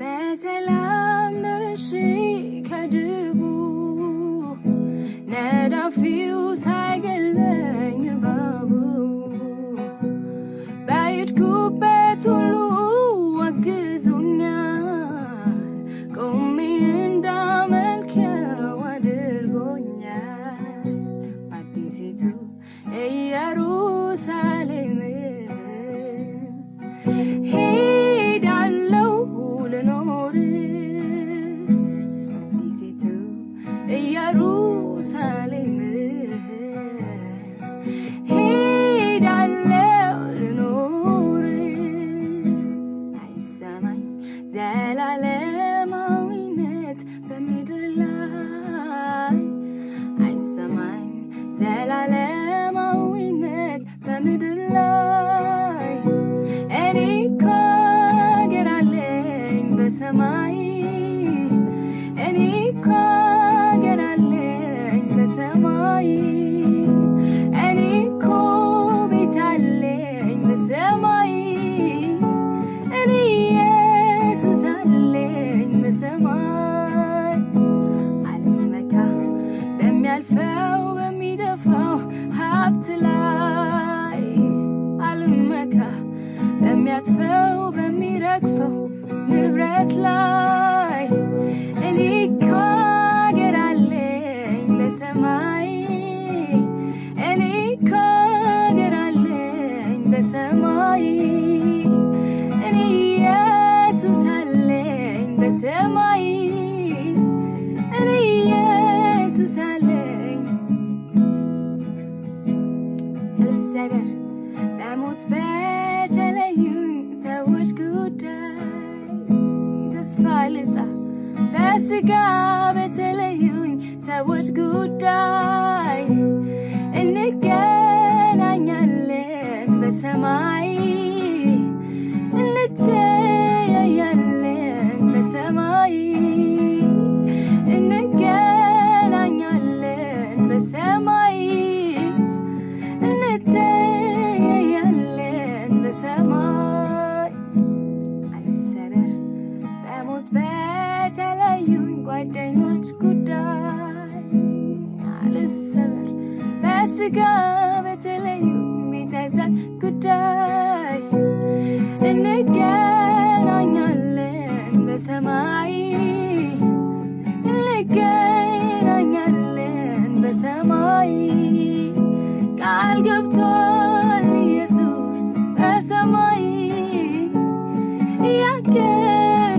በሰላም ደርሼ ከድቡ ነዳፊው ሳይገለኝ እባቡ በሄድኩበት ሁሉ አግዞኛል፣ ቆሜ እንዳመልከው አድርጎኛል። በአዲሲቱ ኢየሩሳሌም ሄዳለው ልኖር፣ አዲሲቱ ኢየሩሳሌም ሄዳለው ልኖር። አይሰማኝ ዘላለማዊነት በምድር ላይ፣ አይሰማኝ ዘላለማዊነት በምድር ላይ። እኔ እኮ አገር አለኝ በሰማይ፣ እኔ እኮ አገር አለኝ በሰማይ፣ እኔ እኮ ቤት አለኝ በሰማይ፣ እኔ ኢየሱስ አለኝ በሰማይ። አልመካ በሚያልፈው በሚጠፋው ሀብት ላይ፣ አልመካ በሚያልፈው በሚረግፈው ንብረት ላይ። እኔ እኮ አገር አለኝ በሰማይ፣ እኔ እኮ አገር አለኝ በሰማይ፣ እኔ ኢየሱስ አለኝ በሰማይ፣ እኔ ኢየሱስ አለኝ። አልሰበር በሞት በተለዩኝ ሰዎች ጉዳይ፣ ተስፋ ልጣ በስጋ በተለዩኝ ሰዎች ጉዳይ። እንገናኛለን በሰማይ፣ እንተያያለን በሰማይ፣ እንገናኛለን በሰማይ፣ እንተያያለን በሰማይ። አልሰበር በሞት በተለዩኝ ጓደኞች ጉዳይ፣ አልሰበር በስጋ